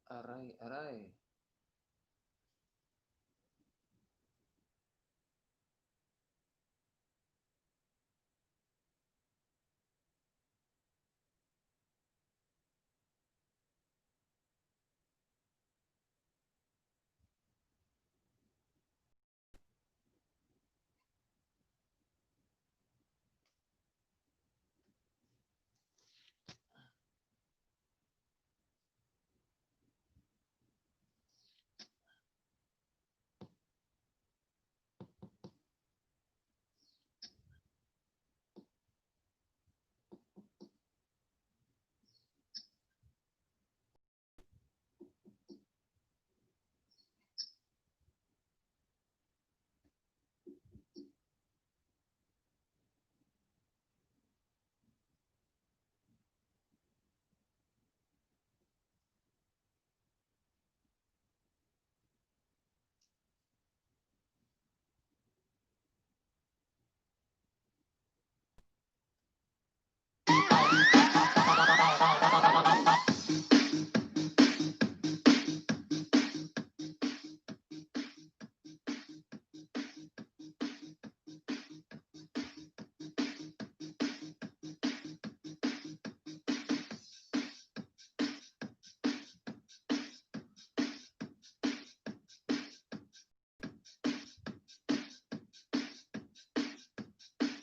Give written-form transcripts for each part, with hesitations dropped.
Aray, aray.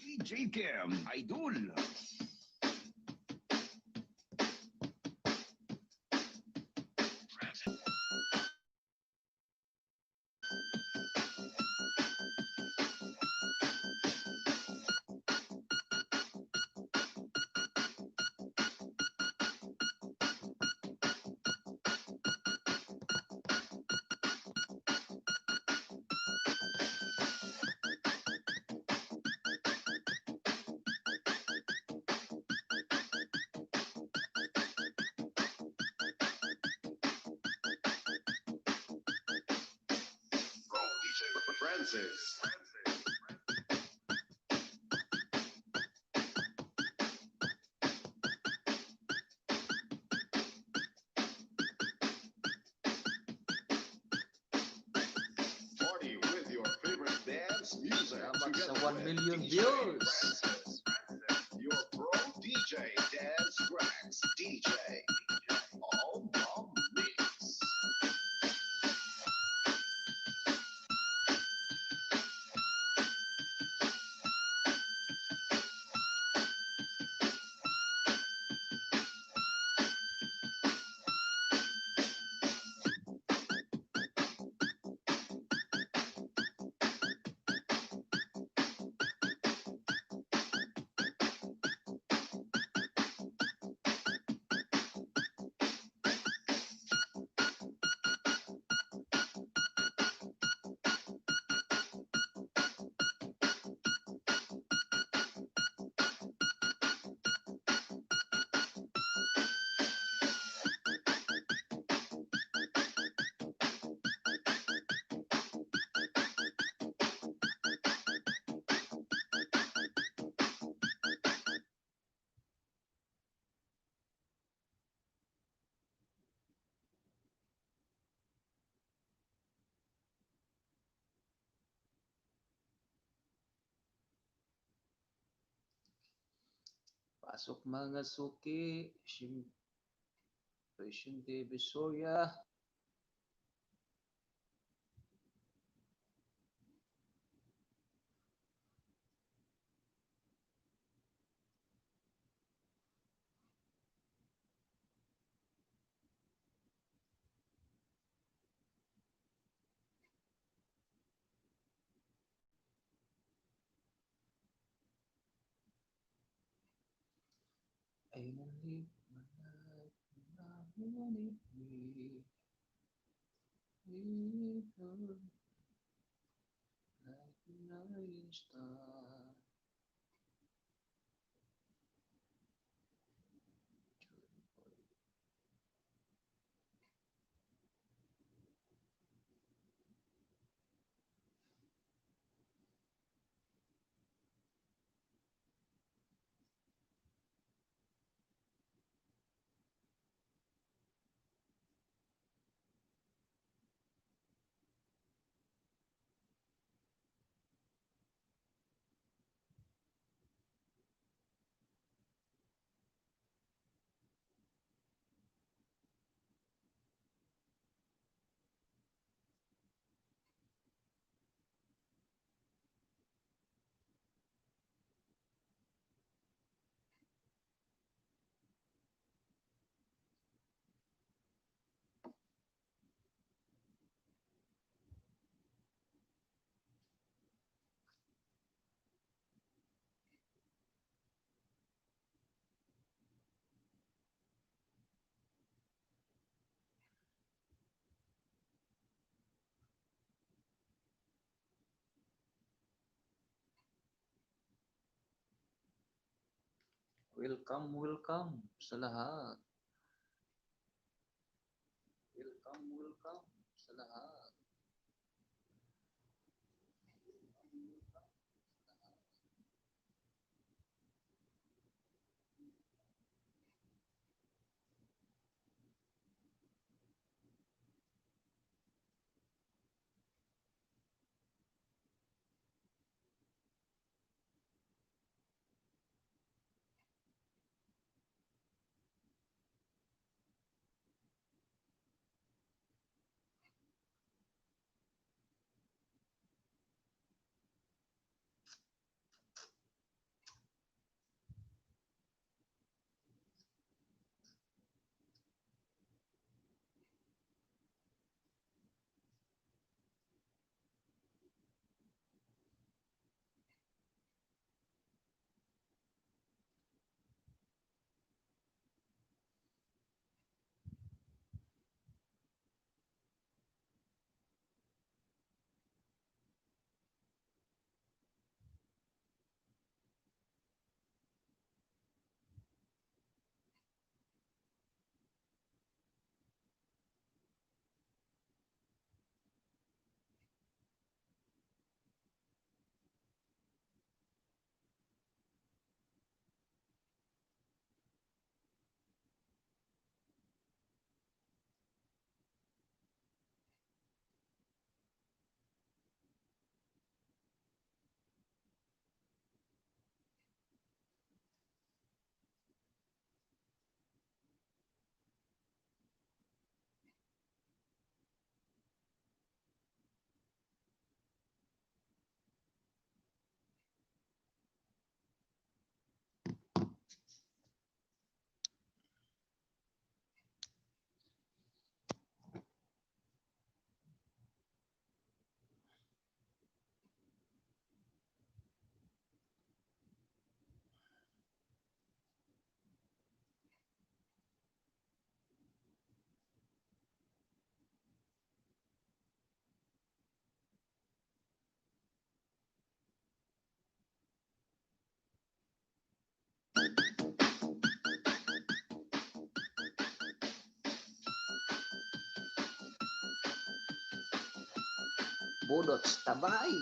DJ Kim, Idol. Pro DJ Francis. Party with your favorite dance music. Salamat sa Together 1 with million DJ views. Francis. Your pro DJ Dance Cracks DJ. All the mix. Pasok, mga suki. Christian Divisoria. I live my life, like a star. Welcome, welcome sa lahat. Welcome, welcome sa lahat. Welcome, welcome sa lahat. Budots Tabay.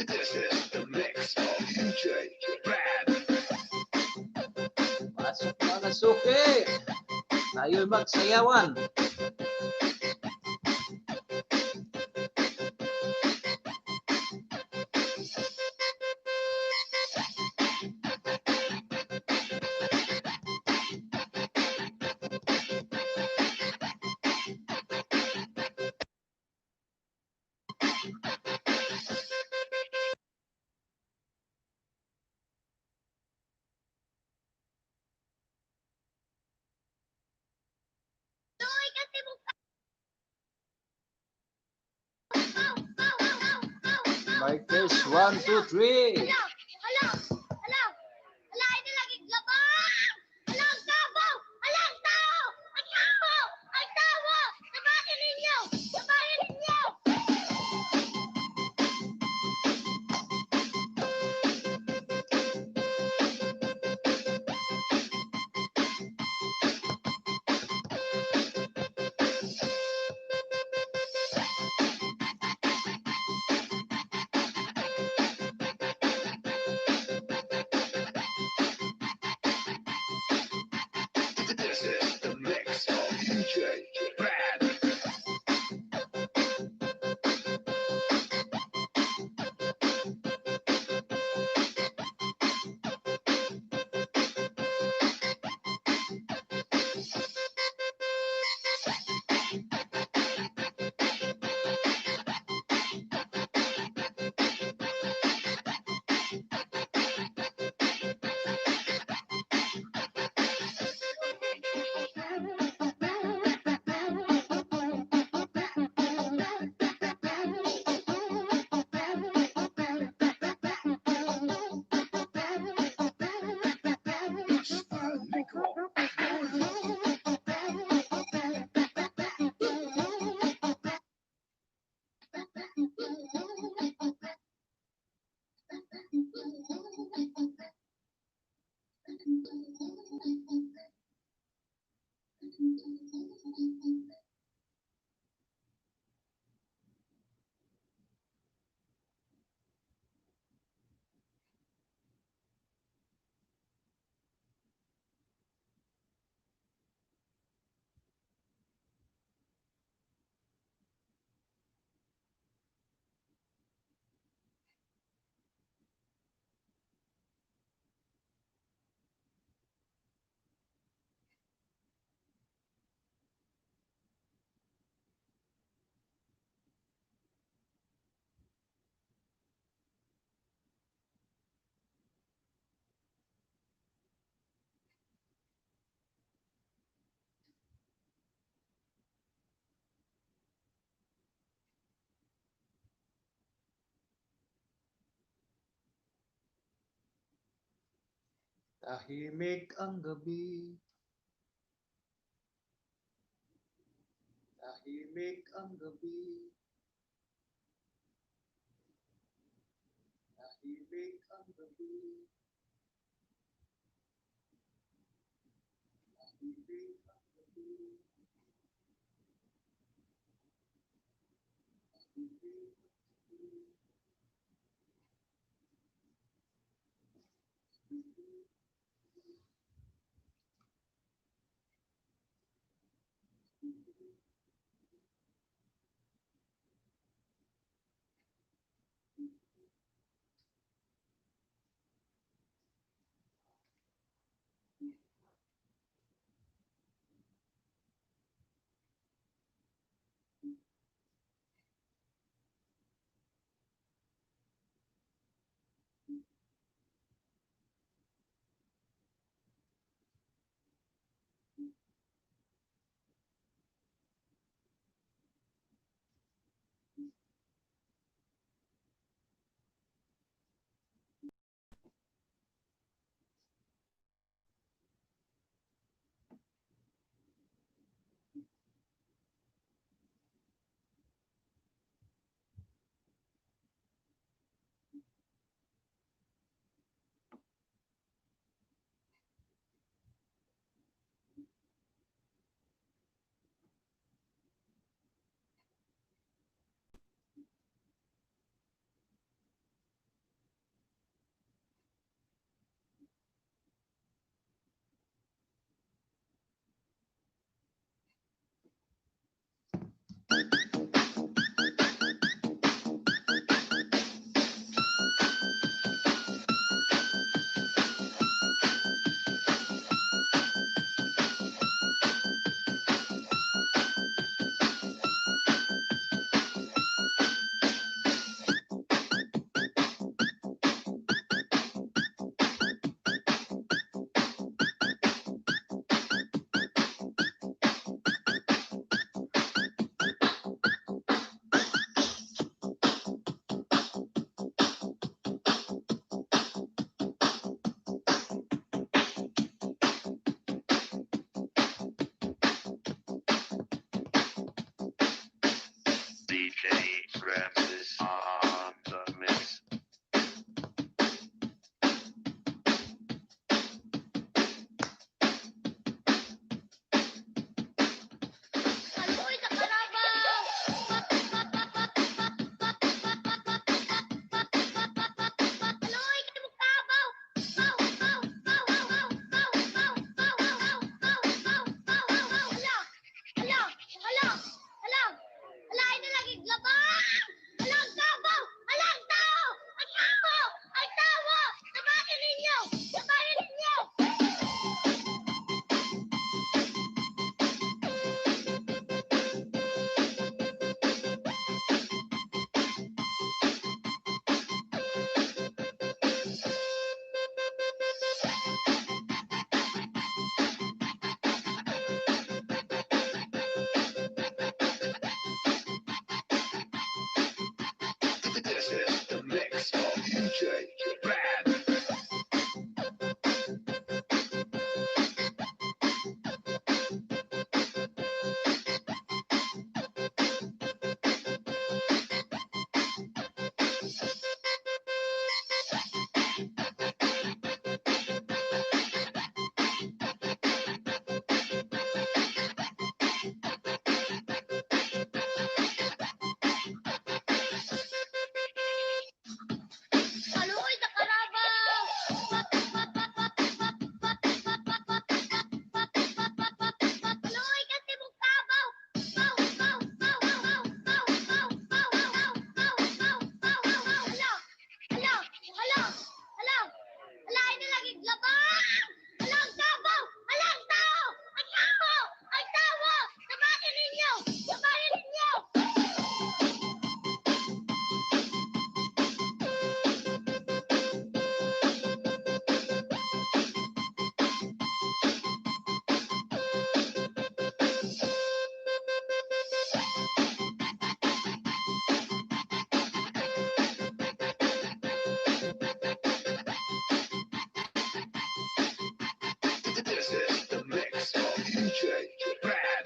This is the mix of DJ Brad. Pasok, mga suki! Tayo'y magsayawan. Mic test, 1, 2, 3. Hala! Hala! Hala! Hala! Ito lagi labang! Hala ang sabaw! Hala ang tao! Ang tao! Ang tao! Sabahin ninyo! Sabahin ninyo! This is the mix of DJ Brad. Nico. Tahimik ang gabi. Tahimik ang gabi. Tahimik ang gabi. Tahimik ang gabi. Tahimik ang gabi. DJ Ramses on the mix. Kaluoy sa karabaw! Kaluoy kay mong kabaw! Baw, baw, baw, baw, baw, baw, baw, baw, baw, baw, baw, baw. Hala! Hala! Hala! Hala! Hala, ay nalagi glabang! Hala, ang kabaw! Hala, ang tao! Ang tao! Ang tao! Tabahin ninyo! Tabahin ninyo! This is the mix of DJ Brad. Kaluoy sa karabaw! Kaluoy kasi mong kabaw! Baw, baw, baw, baw, baw, baw, baw, baw, baw, baw, baw, baw. Hala! Hala! Hala! Hala! Hala, ay nalagi glabang! Hala, ang kabaw! Hala, ang tao! Ang tao! Ang tao! Tabahin ninyo! Tabahin ninyo! This is the mix of DJ Brad.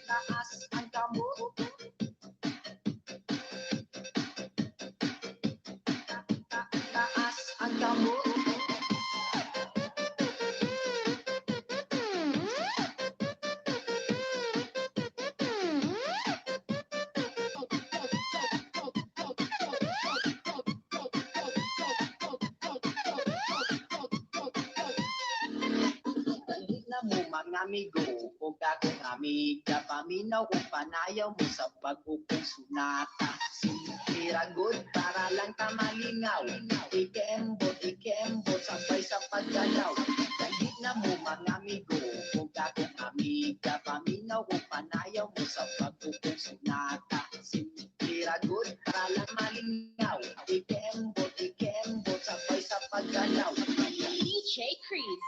Taas ang kamot. Taas ang kamot. Dali na mo mga amigo o akong amiga, paminaw o panayaw mo sa bago kong sunata. Simple para lang ta malingaw. Ikembot, ikembot, sabay sa paggalaw. Dali na mo mga amigo o akong amiga, paminaw o panayaw mo sa bago kong sunata. Simple para lang malingaw. Ikembot, ikembot, sabay sa paggalaw. DJ Crease.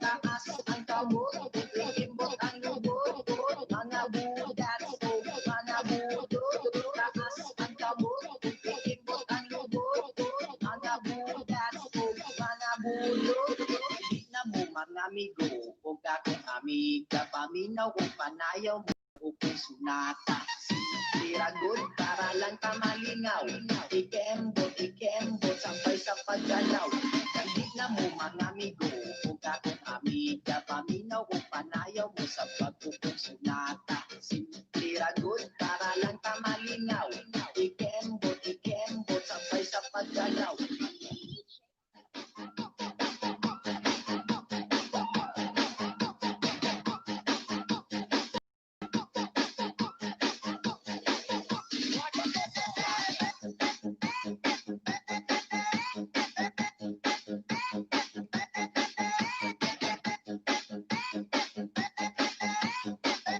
Taas ang kamot, ikimbot ang lubot, mga bugat o mga budot. Taas ang kamot, ikimbot ang lubot, mga bugat o mga budot. Di na mo mga amigo ug akong amiga, paminaw ug panayaw mo ug kong sunata. Simple ra gud para lang ta malingaw. Ikembot, ikembot, sabay sa paggalaw. Dali na mo, mga amigo ug akong amiga, paminaw ug panayaw mo sa bago kong sunata. Simple ra gud para lang ta malingaw. Ikembot, ikembot, sabay sa paggalaw.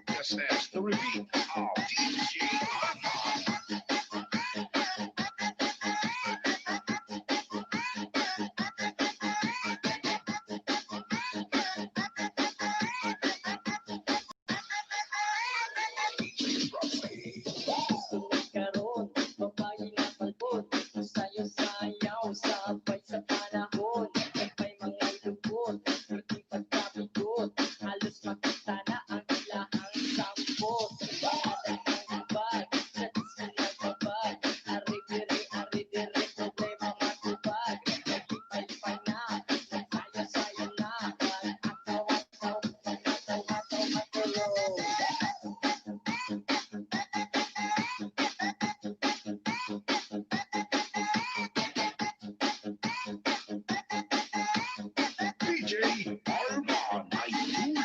This is the repeat of DJ Arman. DJ Roxy. Sunod karon, babae nga palbot, sayaw-sayaw, sabay sa panahon. Nagpay mga lubot, perting pagkabigot, halos makita na ang ilahang sampot. Mga daghang hubad, sa disco nagbabad, ari diri, ari diri, problema matubag. Naglipay-lipay na, nagsayaw-sayaw na, ataw-ataw, ataw-ataw, matulog. DJ Arman Ayuyo.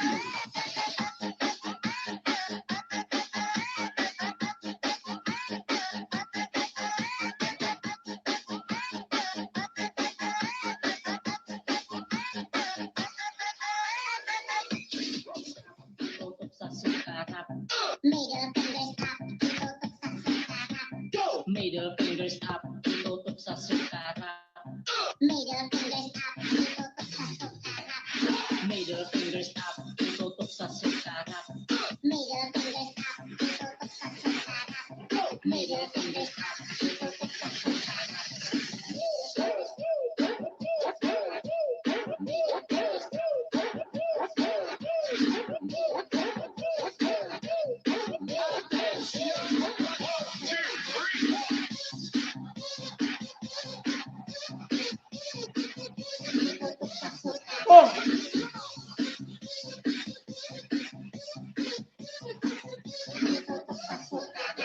DJ Roxy. Tutok sa sukarap. Middle fingers up, itutok sa sukarap. Middle fingers up, itutok sa sukarap. Middle fingers up, itutok sa sukarap. Middle fingers up, itutok sa sukarap. Middle fingers up, itutok sa sukarap. Middle fingers up, itutok sa sukarap. Two, three, Itutok sa sukarap. Oh! Itutok sa sukarap.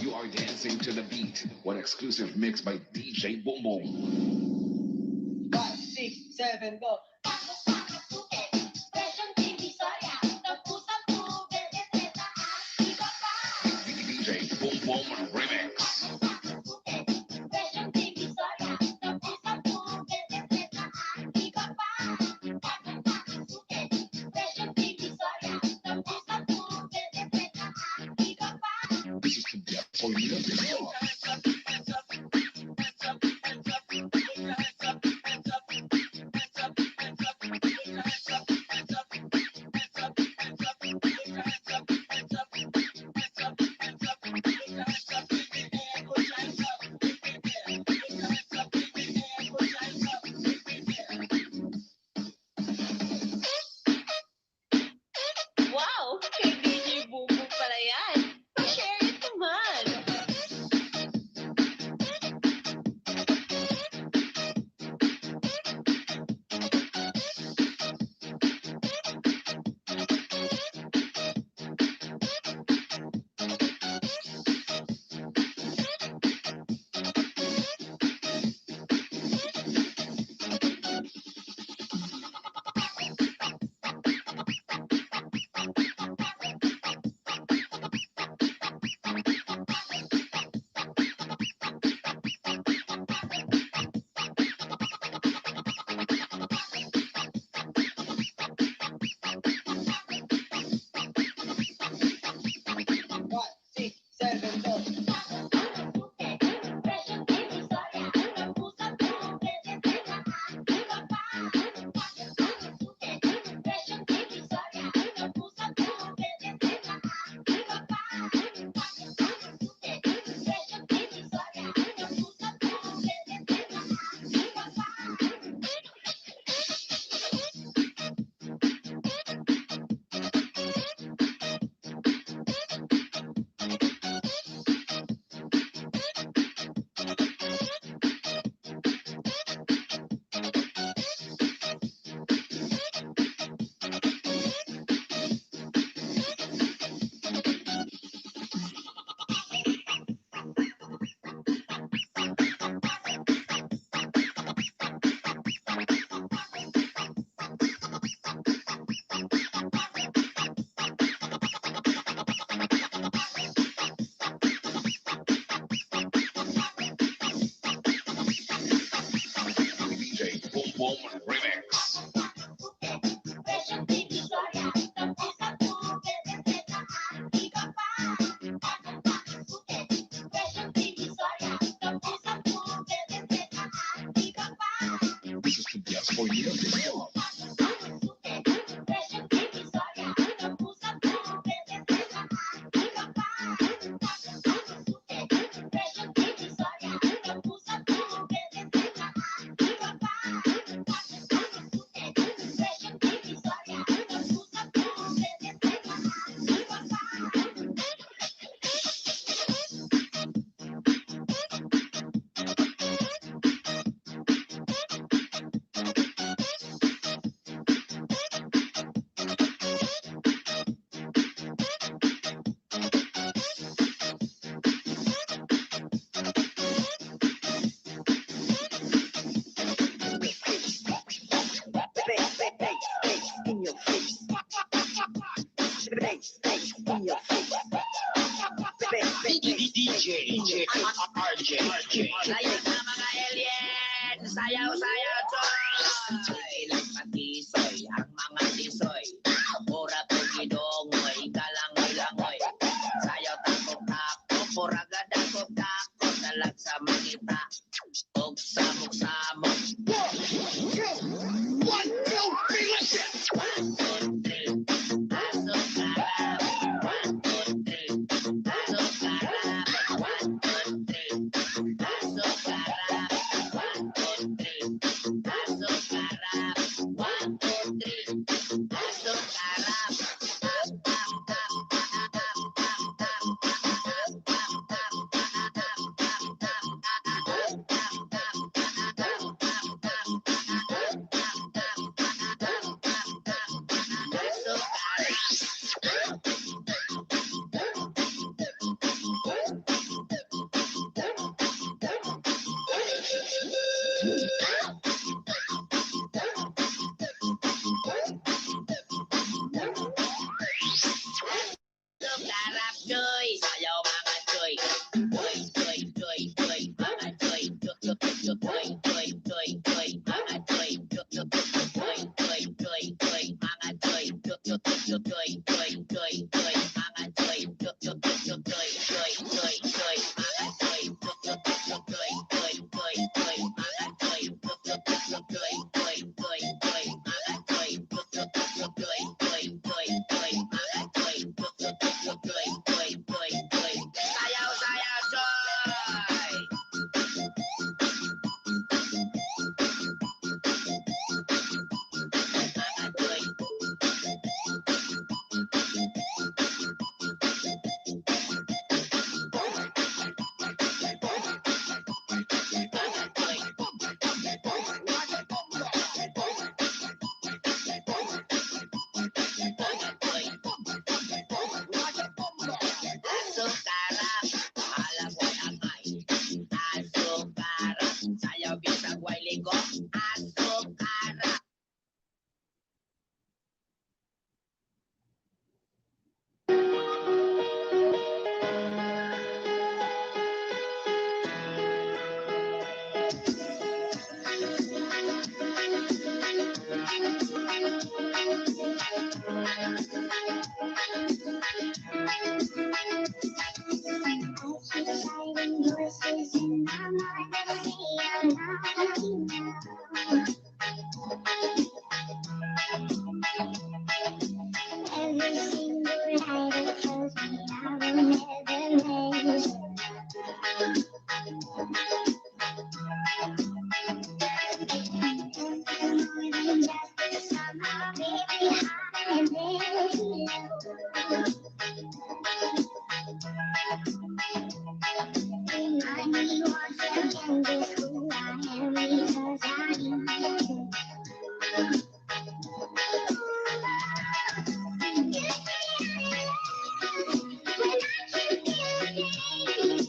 You are dancing to the beat. One exclusive mix by DJ Boom Boom. 5, 6, 7, go! DJ Boom Boom Remix. This is the best for you. Wow! Kay DJ Boom Boom pala yan. Pa-share it naman. 5, 6, 7, go! DJ Boom Boom Remix. This is the best for you. Joy, joy, joy, joy, mga joy, joy, joy, joy, joy, joy, joy, mga joy, joy, joy, joy, joy, joy, mga joy, joy, joy, joy, joy, joy, mga joy, joy, joy, joy, joy, mga joy, joy, joy, joy, joy, joy. Sayaw, sayaw, joy! Mga joy. Mga joy. Mga joy. Asukarap, alam mo angay. Asukarap, sayaw bisag way ligo. Asukarap. I keep fighting voices in my mind that say I'm not enough. Every single lie that tells me I will never measure up. Nothing more than just a sum. I'm very high and very low. Remind me once again just who I am because I need to. You say I love when I can't feel a thing.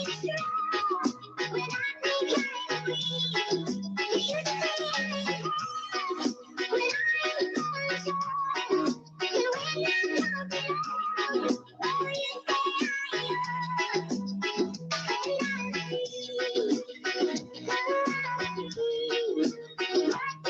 You say I'm strong when I think I'm weak. You say I'm hard when I'm unsure. And when I'm not alone, oh, you say I am. And I see, oh, I see what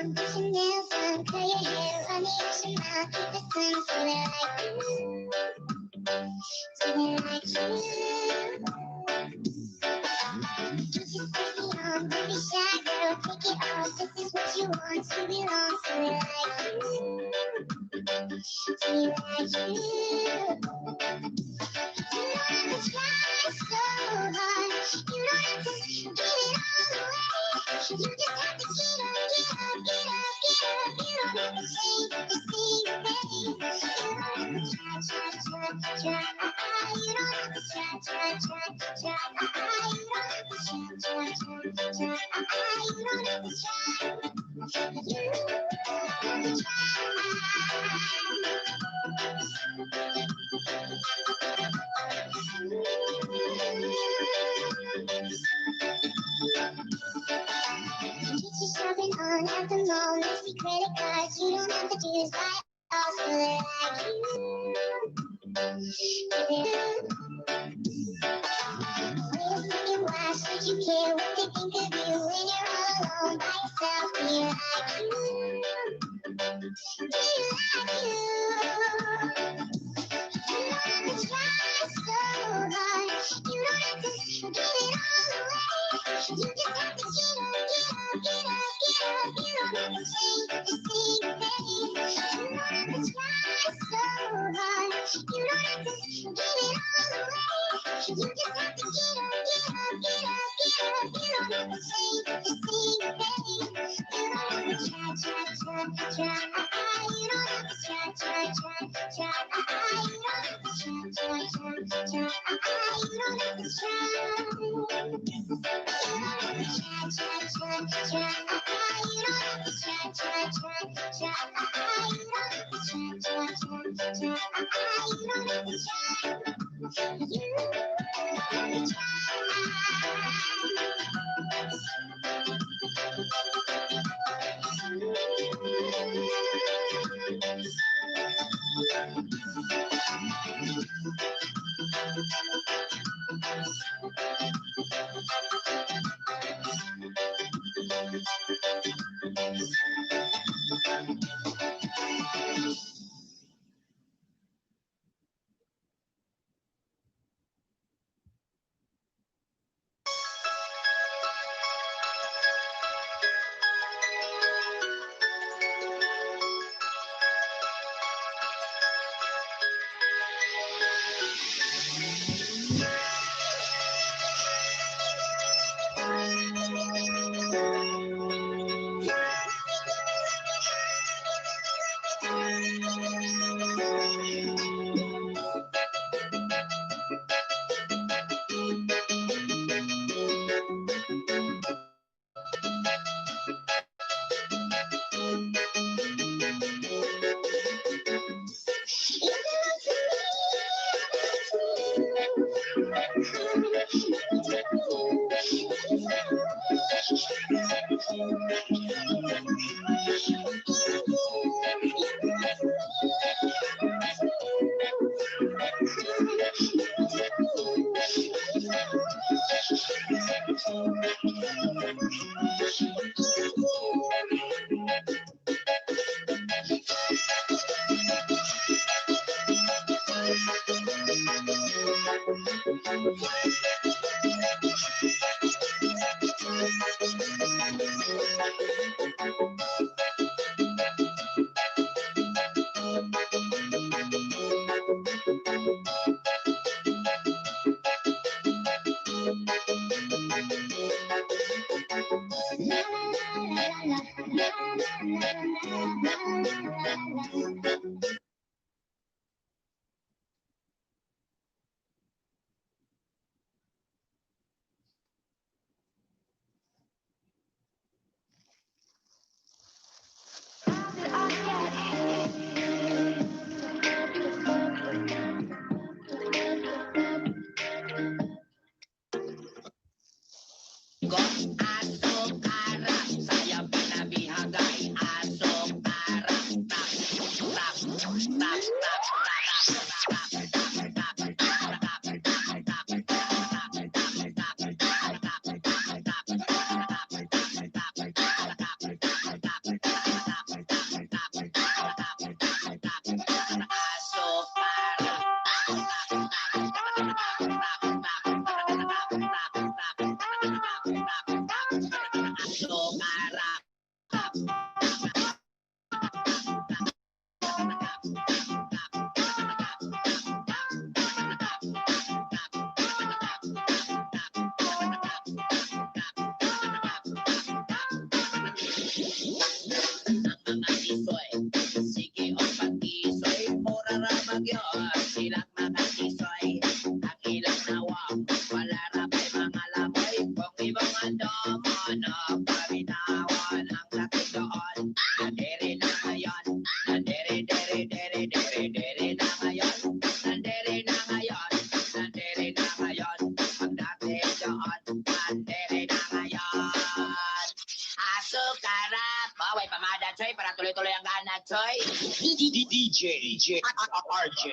On, get your nails done, curl your hair, run the extra mile, keep the sun so they like you. Do they like you? Get your sexy on, don't be shy, girl, take it off. This is what you want to belong, so they like you. Do you like you? You don't have to try so hard. You don't have to give it all away. You just have to get up, get up, get up, get up. You don't have to change a single thing. You don't have to try, try, try, try. You don't have to try, try, try, try. You don't have to try, try, try, try. You don't have to try. You don't have to try. Get your shopping on at the mall, messy credit cards. You don't have to choose buy all so they like you. Do they like you? Wait a second, why should you care what they think of you when you're all alone by yourself? Do you like you? Do you like you? You don't have to try so hard. You don't have to give it all away. You just have to get up, get up, get up, get up. You don't have to change a single thing. You don't have to try so hard. You don't have to give it all away. You just have to get up, get up, get up, get up. You don't have to change a single thing. You don't have to try, try, try, try. You don't have to try, try, try, try. You don't have to try, try, try, try. You don't have to try. You don't have to try, try, try, try. You don't have to try, try, try, try. You don't have to try, try, try, try. You don't have to try. You don't have to try. You belong to me, I belong to you. Let me take you, let me fly away. I belong to you, I belong so high. What can I do? You belong to me, I belong to you. Let me take you, let me fly away. I belong to you, I belong so high. What can I do? Para tuloy-tuloy ang gana, Choy. DJ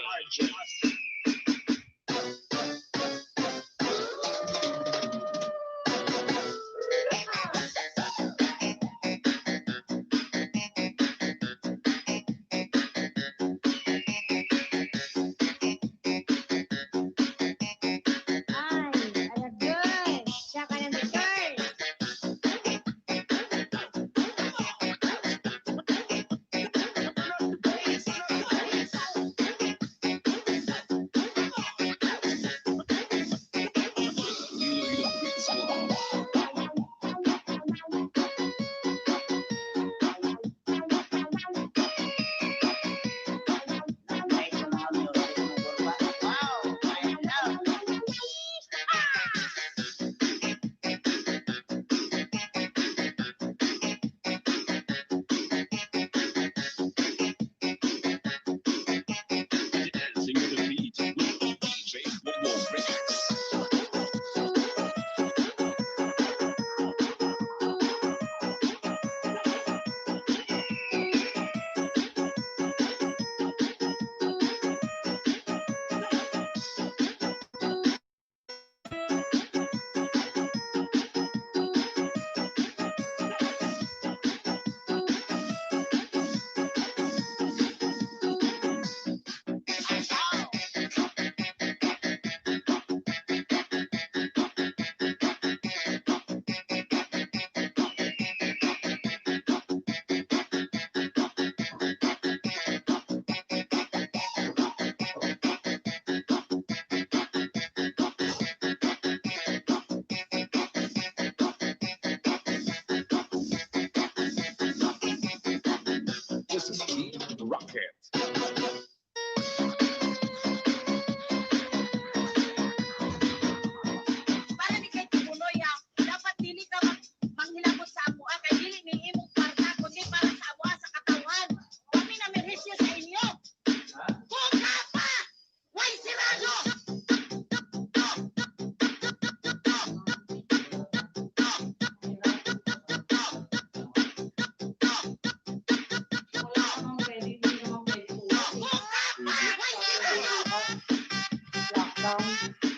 RJ. Ay, alagay. Siya ka ng girl. Iloilo Beats Club. Nice ang mga music ng kurba. Wow, I love. Dancing to the beat with DJ Boom Boom Remix. This is Team Rocket. Para ni kay Kibuloy ha, dapat dili ka manghilabot sa amoa kay dili ni imong kwarta kundi para sa amoa sa katawan. Kami na merhisyo sa inyo. Kung pa, way sirado. Wala namang pwede, hindi naman pwede. Kung pa, way sirado. Lockdown.